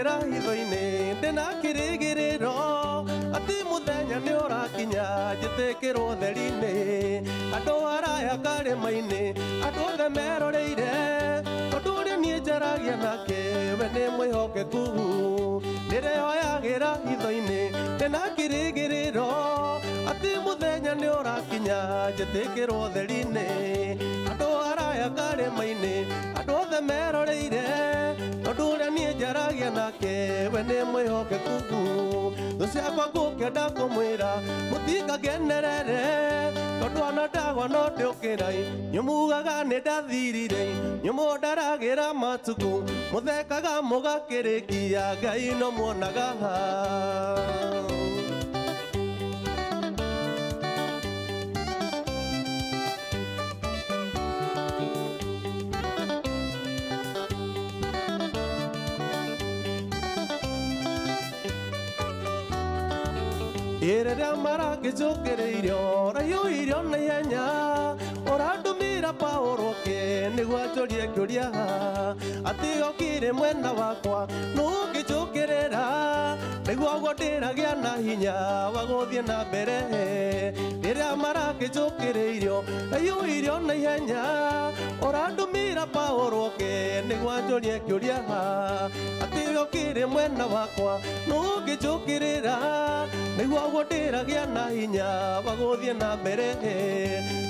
Ndĩreoyagĩra hitho-inĩ ndĩna kĩrĩgĩrĩro atĩ mũthenya nĩ ũrakinya njĩtĩkĩrwo theri-inĩ andũ araya karĩma-inĩ andũ othe meroreire tondũ ũrĩa niĩ njaragia nake we nĩ mwĩhokeku ndĩreoyagĩra hitho-inĩ ndĩna kĩrĩgĩrĩro atĩ mũthenya nĩ ũrakinya njĩtĩkĩrwo theri-inĩ andũ araya karĩma-inĩ andũ othe meroreire tondũ ũrĩa niĩ njaragia nake we nĩ mwĩhokeku thũ ciakwa ngũkĩenda kũmwĩra mũtingakenerere tondũ ona ndagwa no ndĩũkĩra nyũmugaga nĩ ndathirire nyũmũndaragĩra matukũ mũthekaga mũgakĩrĩkia Ngai no muonaga. Rĩrĩa marangĩnjũkĩrĩirio ũraiyũirio na ihenya ũrandũmĩra Paũlũ oke nĩguo anjũrie kĩũria atĩ okire mwena wakwa nũ ũngĩnjũkĩrĩra nĩguo ũguo ndĩragĩa na hinya wa gũthiĩ na mbere rĩrĩa marangĩnjũkĩrĩirio ũraiyũirio na ihenya ũrandũmĩra Paũlũ oke nĩguo anjũrie kĩũria atĩ okire mwena wakwa nũ ũngĩnjũkĩrĩra nĩguo ũguo ndĩragĩa na hinya wa gũthiĩ na mbere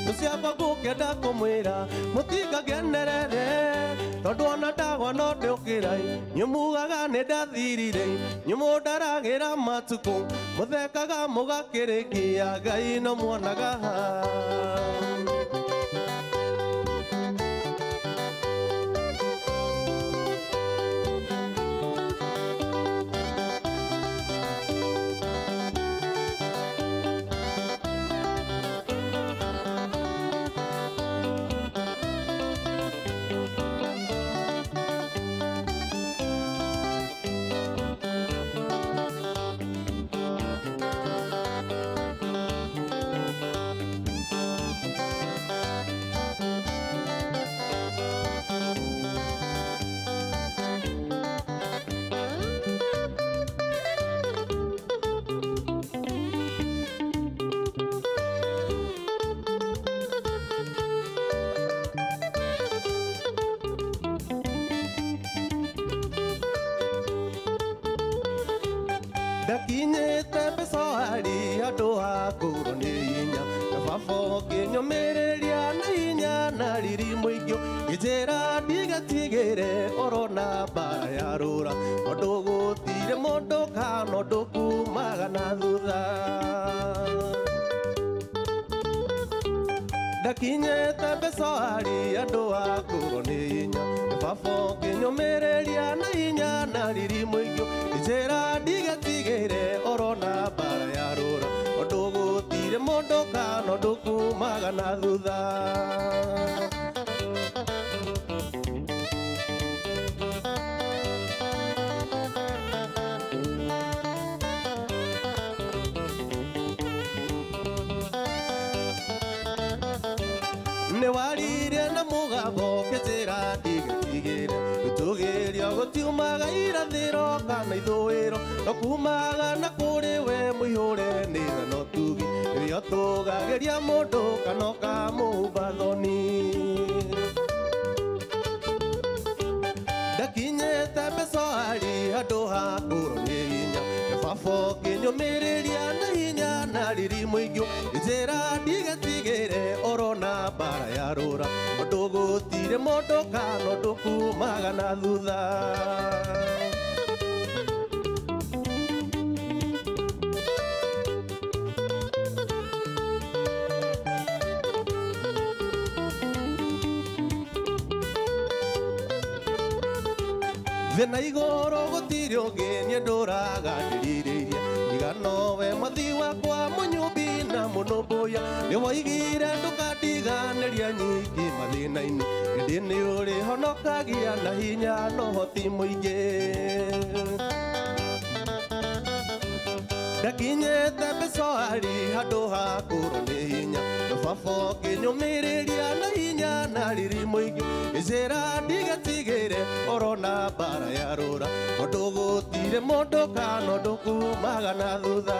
thũ ciakwa ngũkĩenda kũmwĩra mũtingakenerere tondũ ona ndagwa no ndĩũkĩra nyũmugaga nĩ ndathirire nyũmũndaragĩra matukũ mũthekaga mũgakĩrĩkia Ngai no muonaga. Ndakinyĩte mbecoari handũ ha kũgũrwo nĩ hinya na baba ũkĩnyũmĩrĩria na hinya na riri mũingĩ ngĩnjĩra ndigatigĩre orona mbara ya rũra tondũ gũtirĩ mũndũ kana ũndũ kumaga na thutha. Ndakinyĩte mbecoari handũ ha kũgũrwo nĩ hinya na baba ũkĩnyũmĩrĩria na hinya na riri mũingĩ ngĩnjĩra ndigatigĩre orona mbara ya rũra tondũ gũtirĩ mũndũ kana ũndũ kumaga na thutha. Nĩ waririe na mũgambo ũkĩnjĩra ndigatigĩre gũtũgĩrio gũtiumaga irathĩro kana ithũĩro no kumaga na kũrĩ we mũihũre nĩ tha na ũtugi rĩrĩa ũtũgagĩria mũndũ kana ũkamũhumba thoni. Ndakinyĩte mbecoari handũ ha kũgũrwo nĩ hinya na baba ũkĩnyũmĩrĩria na hinya na riri mũingĩ ngĩnjĩra ndigatigĩre orona mbara ya rũra tondũ gũtirĩ mũndũ kana ũndũ kumaga na thutha. Thĩ na igũrũ gũtirĩ ũngĩ niĩ ndũraga ndĩrirĩirie tiga nowe mwathi wakwa mũnyũmbi na mũnũmbũiya nĩ woigire ndũkandiganĩria nyingĩ mathĩna-inĩ ĩndĩ nĩ ũrĩhonokagia na hinya na ũhoti mũingĩ. Ndakinyĩte mbecoari handũ ha kũgũrwo nĩ hinya na baba ũkĩnyũmĩrĩria na hinya na riri mũingĩ Njĩra ndigetigĩre orona mbara ya rũra tondũ gũtirĩ mũndũ kana ũndũ kumaga na thutha.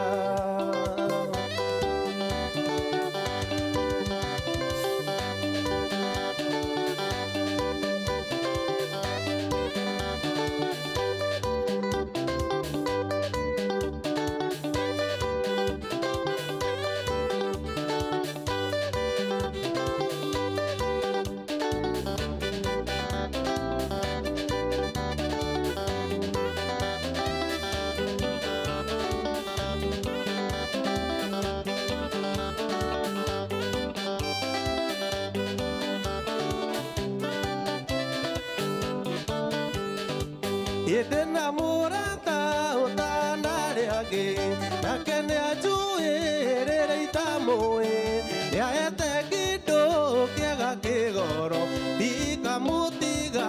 Ĩndĩ na mũrata ũtanarĩ angĩ nake nĩanjũĩ rĩrĩa itamũĩ nĩahete kĩndũ kĩega kĩgoro ndikamũtiga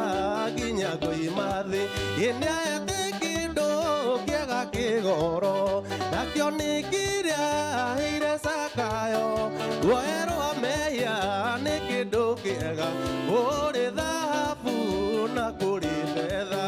nginya ngoima thĩ. Ĩ nĩahete kĩndũ kĩega kĩgoro nakĩo nĩ kĩrĩa aheire Zakayo ruoya rwa mehia nĩ kĩndũ kĩega kũrĩ thahabu na kũrĩ betha.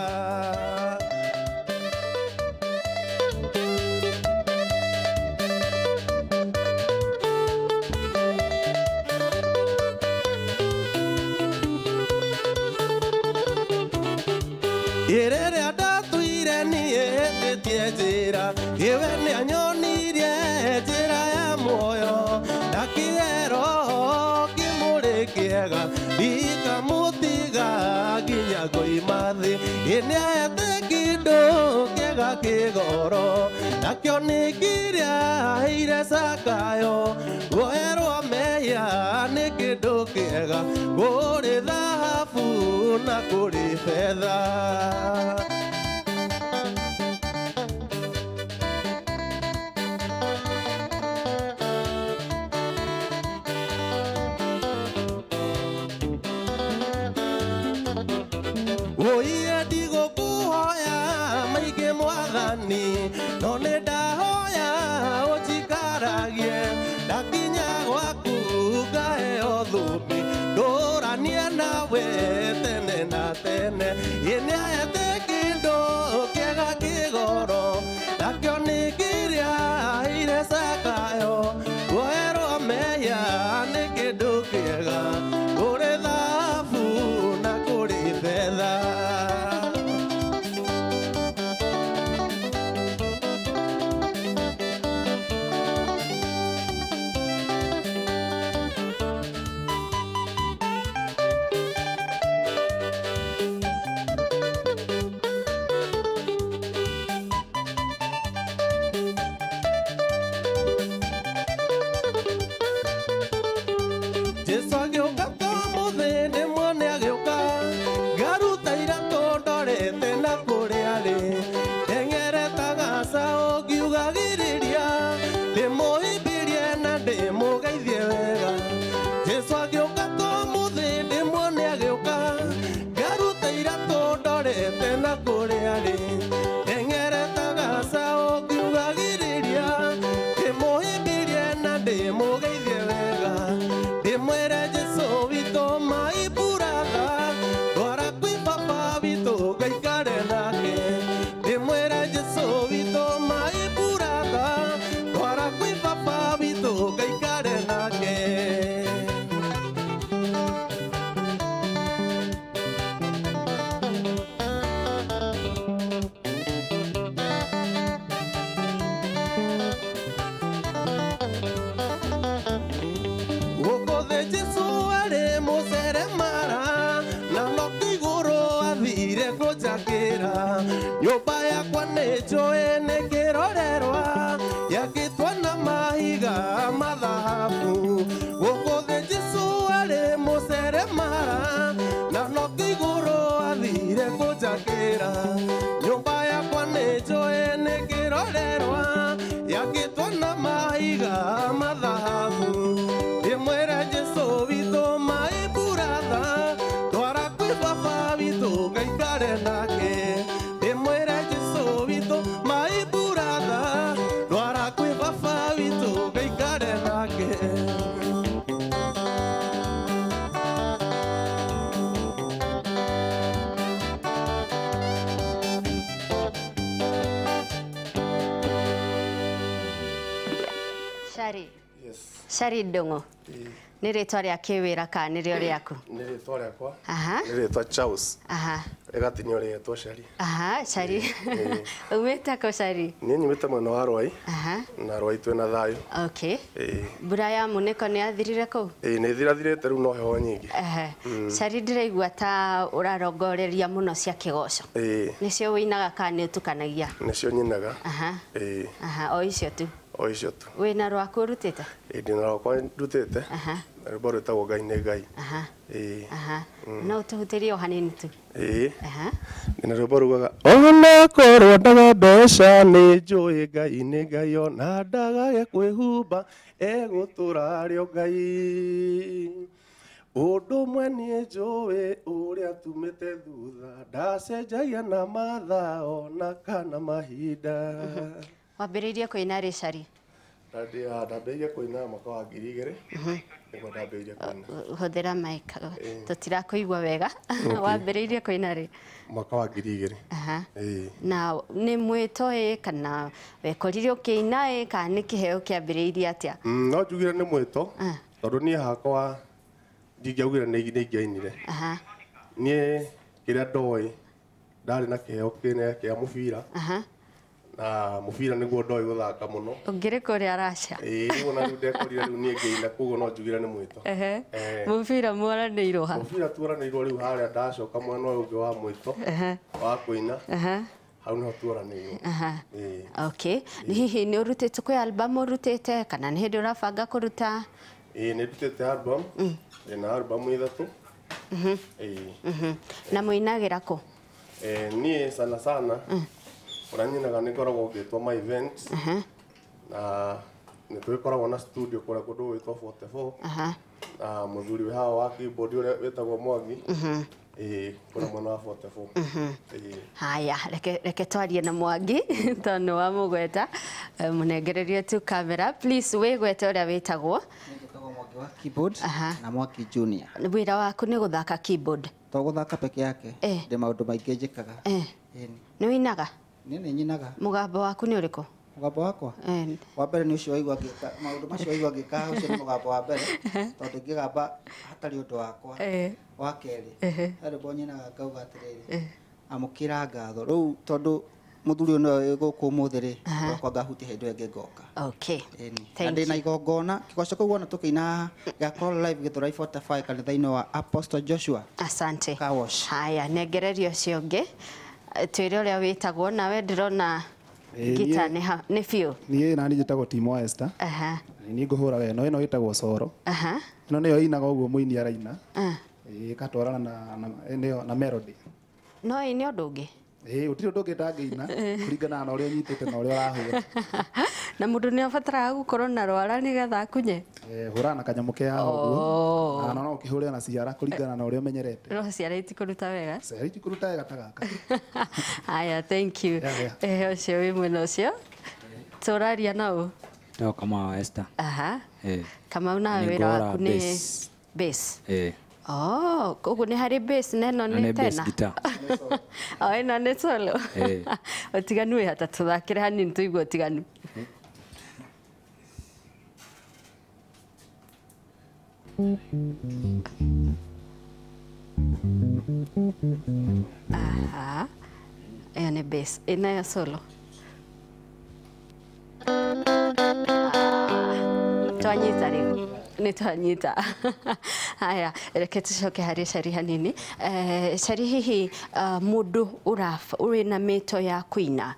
Rĩrĩa ndatuire niĩ hĩtĩtie njĩra ĩwe nĩanyonirie njĩra ya muoyo ndakĩhe roho kĩmũrĩ kĩega ndikamũtiga nginya ngoima thĩ. Ĩ nĩahete kĩndũ kĩega kĩgoro nakĩo nĩ kĩrĩa aheire Zakayo ruoya rwa mehia nĩ kĩndũ kĩega kũrĩ thahabu na kũrĩ betha. Oiye ndigũkũhoya maingĩ mwathani no nĩ ndahoya ũnjikaragie ndakinya gwaku ngaheo thũmbĩ ndũranie nawe tene na tene. Ĩ nĩahete kĩndũ kĩega kĩgoro nakĩo nĩ kĩrĩa aheire Zakayo ruoya rwa mehia nĩ kĩndũ kĩega kũrĩ thahabu na kũrĩ betha. Jesu agĩũka ta mũthĩ ndĩmuone agĩũka ngaruta iratũ ndorete na kũrĩa arĩ ndeng'erete gacaũ ngiugagĩrĩria ndĩmũhĩmbĩrie na ndĩmũgeithie wega. Jesu agĩũka ta mũthĩ ndĩmuone agĩũka ngaruta iratũ ndorete na kũrĩa arĩ ndeng'erete gacaũ ngiugagĩrĩria ndĩmũhĩmbĩrie na ndĩmũgeithie wega. Ndĩmwĩre Jesu witũ my brother ndwara kwĩ baba witũ ngaikare nake. Ndĩmwĩre Jesu witũ my brother ndwara kwĩ baba witũ ngaikare nake. Gũkũ thĩ Jesu arĩ mũceremara na no igũrũ athire kũnjakĩra nyũmba yakwa nĩ njũĩ nĩ kĩrorerwa yakĩtwo na mahiga ma thahabu. Gũkũ thĩ Jesu arĩ mũceremara na no igũrũ athire kũnjakĩra nyũmba yakwa nĩ njũĩ nĩ kĩrorerwa yakĩtwo na mahiga ma thahabu. Ndĩmwĩre Jesu witũ my brother ndwara kwĩ baba witũ ngaikare nake. Ndĩmwĩre Jesu witũ my brother ndwara kwĩ baba witũ ngaikare nake. Shari Ndung'u nĩ rĩtwa rĩa kĩwĩra kana nĩrĩo rĩaku? Nĩ rĩtwa rĩakwa. Aha. Nĩ rĩtwa Charles. Aha. Rĩgatinio rĩgetwo Shari. Aha, Shari. Umĩte kũ Shari? Niĩ nyumĩte mwena wa Rwai. Aha. Na Rwai twĩna thayũ. Okay. Ĩĩ. Mbura ya mũnĩko nĩ yathirire kũu? Ĩĩ nĩ ĩthirathirĩte rĩu no heho nyingĩ. Ehe. Shari ndĩraigua ta ũrarongoreria mũno cia kĩgoco. Ĩĩ. Nĩcio wĩinaga kana nĩ ũtukanagia? Nĩcio nyinaga. Aha. Ĩĩ. Aha, o icio tu. O icio tu. Wĩna rwaku ũrutĩte? Ĩĩ ndĩna rwakwa ndutĩte. Aha. Rwĩmbo rwĩtagwo Ngai nĩ Ngai. Aha. Ĩĩ. Aha. No ũtũhutĩrie o hanini tu. Ĩĩ. Aha. Ndĩna rwĩmbo rugaga ona korwo ndaga mbeca nĩ njũĩ Ngai nĩ Ngai ona ndagage kwĩhumba egũtũra arĩ o Ngai. Ũndũ ũmwe niĩ njũĩ ũrĩa tumĩte thutha ndacenjagia na mathaa ona kana mahinda. Wambĩrĩirie kũina rĩ Shari? Ndambĩrĩirie kũina mwaka wa 2000. Nĩguo ndambĩrĩirie kũina. Hũthĩra mic tũtirakũigua wega. Wambĩrĩirie kũina rĩ? Mwaka wa 2000. Aha. Ĩĩ. Na nĩ mwĩto ĩ kana wekorire ũkĩina ĩ kana nĩ kĩheo kĩambĩrĩirie atĩa? No njugire nĩ mwĩto tondũ niĩ hakwa ndingĩaugire nĩ ingĩainire. Aha. Niĩ kĩrĩa ndoĩ ndarĩ na kĩheo kĩnene kĩa mũbira. Aha. Na mũbira nĩguo ndoĩ gũthaka mũno. Ũngĩrĩ kũrĩa Russia? Ĩĩ rĩu ona rĩu ndekorire rĩu niĩ ngĩina koguo no njugire nĩ mwĩto. Ehe. Eh. Mũbira mwaranĩirwo ha? Mũbira tuoranĩirwo rĩu harĩa ndacoka mwena ũyũ ũngĩ wa mwĩto wa kũina. Aha. Hau nĩho tuoranĩirwo. Aha. Ĩĩ. Okay. Hihi nĩ ũrutĩte kwĩ album ũrutĩte kana nĩ hĩndĩ ũrabanga kũruta? Ĩĩ nĩ ndutĩte album. Ndĩna album 3. Ĩĩ. Na mũinagĩra kũ? Niĩ sana sana ũrĩa nyinaga nĩ ngoragwo ngĩtwo ma events. Na nĩ twĩkoragwo na studio kũrĩa kũndũ gwĩtwo 44. Aha. Na mũthuri wĩ haha wa keyboard ũrĩa wĩtagwo Mwangi. Ĩĩ kũrĩa mwena wa 44. Ĩĩ. Haya, reke twarie na Mwangi tondũ nĩ wamũgweta. Mũnengererie tu kamera please, wĩgwete ũrĩa wĩtagwo. Njĩtagwo Mwangi wa keyboard Aha. na Mwangi Junior. Wĩra waku nĩ gũthaka keyboard? To gũthaka peke yake, ndĩ maũndũ maingĩ njĩkaga. Ĩni. Nĩ wĩinaga? Niĩ nĩ nyinaga. Mũgambo waku nĩ ũrĩkũ? Mũgambo wakwa? Wa mbere nĩ ũcio waigua ngĩka, maũndũ macio waigua ngĩka, ũcio nĩ mũgambo wa mbere, tondũ ingĩgamba hatarĩ ũndũ wakwa. Wa kerĩ, he rwĩmbo nyinaga ngauga atĩrĩrĩ, amũkĩra ngatho. Rĩu tondũ mũthuri ũyũ nĩwe wĩ gũkũ ũmũthĩ rĩ, wakwa ngahutia hĩndĩ ĩyo ĩngĩ ngoka. Okay. Ĩni. Thank Na ndĩna you. igongona, kĩgoco kĩu wona tũkĩina haha, gĩgakorwo live Gĩthũrai 45 kanitha-inĩ wa Apostle Joshua. Asante. Car wash. Haya, nengereria ũcio ũngĩ. Twĩre ũrĩa wĩtagwo nawe ndĩrona gita nĩ biũ. Niĩ nani njĩtagwo Timo Esther. Aha. Niĩ ngũhũra wega, no ĩno ĩtagwo coro. Aha. Ĩno nĩyo ĩinaga ũguo mũini araina. Ĩĩ ĩgatwarana na na melody. No ĩ nĩ ũndũ ũngĩ? Ĩĩ gũtirĩ ũndũ ũngĩ ndangĩina kũringana na ũrĩa nyitĩte na ũrĩa ũrahũra. Na mũndũ nĩ abataraga gũkorwo na rwara nĩgetha akunye? Hũra na kanyamũ ke haha ũguo. Na no ũkĩhũre na ciara kũringana na ũrĩa ũmenyerete. No ciara itikũruta wega? Ciara itikũruta wega ta gaka. Haya, thank you. Yeah, yeah. Ũcio wĩ mwena ũcio. Tũraria na ũ? No, Kamau wa Esther. Aha. Kamau nawe wĩra waku nĩ bass. Oh, koguo nĩ harĩ bass na ĩno nĩ tena. Oh, ĩno nĩ solo. Ũtiganu wĩ hata tũthakĩre hanini tũigue ũtiganu. Aha. Ĩyo nĩ bass, ĩno ya solo. Twanyita rĩu. Nĩ twanyita. Haya, reke tũcoke harĩ Shari hanini. Shari hihi mũndũ wĩna mĩto ya kũina,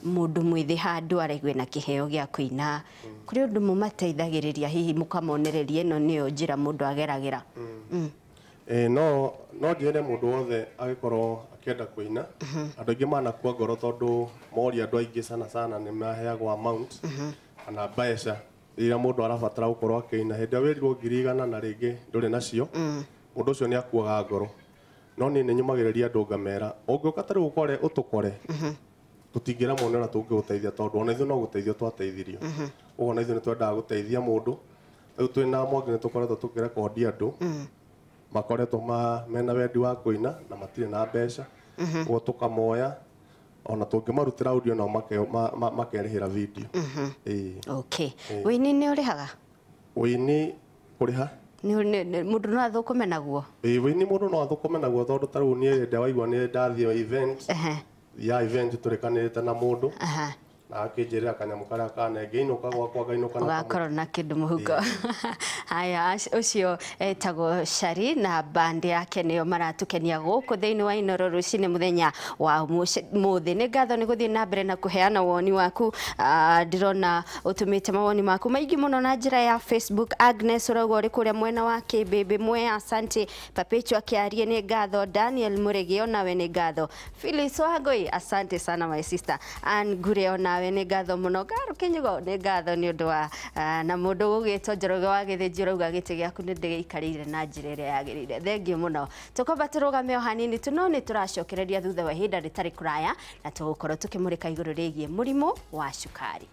mũndũ mwĩthĩ handũ araigua na kĩheo gĩa kũina, kũrĩ ũndũ mũmateithagĩrĩria hihi mũkamonereria ĩno nĩyo njĩra mũndũ ageragĩra? No njĩre mũndũ wothe agĩkorwo akĩenda kũina. Andũ aingĩ manakua ngoro tondũ moria andũ aingĩ sana sana nĩ maheagwo amount kana mbeca rĩrĩa mũndũ arabatara gũkorwo akĩina. Hĩndĩ ĩrĩa wĩrirwo 100,000 na rĩngĩ ndũrĩ nacio, mũndũ ũcio nĩ akuaga ngoro. No niĩ nĩ nyũmagĩrĩria andũ ngamera, ũngĩũka ta rĩu ũkore ũtũkore, tũtingĩremwo nĩ ũrĩa tũngĩgũteithia tondũ ona ithuĩ no gũteithio twateithirio. Ũguo ona ithuĩ nĩ twendaga gũteithia mũndũ. Rĩu twĩna Mwangi nĩ tũkoretwo tũkĩrekondi andũ makoretwo mena wendi wa kũina na matirĩ na mbeca. Ũguo tũkamoya ona tũngĩmarutĩra audio nao makerĩhĩra video. Okay. Wĩini nĩ ũrĩhaga? Ũini kũrĩha. Mũndũ no athũkũme naguo? Ĩĩ, ũini mũndũ no athũkũme naguo tondũ ta rĩu niĩ hĩndĩ waigua nĩ ndathiĩ event ya event tũrĩkanĩrĩte na mũndũ na akĩnjĩrĩra kanyamũ karĩa kanengeinũka gwakwa ngainũka na ũgakorwo na kĩndũ mũhuko. Haya, ũcio etagwo Shari na band yake nĩyo maratukenia gũkũ thĩinĩ wa Inooro rũcinĩ mũthenya wa mũthĩ. Nĩ ngatho nĩ gũthiĩ na mbere na kũheana woni waku. Ndĩrona ũtũmĩte mawoni maku maingĩ mũno na njĩra ya Facebook. Agnes ũrauga ũrĩ kũrĩa mwena wa Kĩmbĩmbĩ Mwea, asante. Perpetua Kĩarie nĩ ngatho. Daniel Mũrĩgĩ onawe nĩ ngatho. Phyllis Wangũi, asante sana my sister. Ann Ngure onawe nĩ ngatho mũno. Garu Kĩnyugo nĩ ngatho nĩ ũndũ wa na mũndũ ũgũgĩtwo Njoroge wa Gĩthĩnji ũrauga gĩtĩ gĩaku nĩ ndĩgĩikarĩire na njĩra ĩrĩa yagĩrĩire. Thengiũ mũno. Tũkwamba tũrũgame o hanini tu no nĩ tũracokereria thutha wa ihinda rĩtarĩ kũraya na tũgũkorwo tũkĩmũrĩka igũrũ rĩgiĩ mũrimũ wa cukari.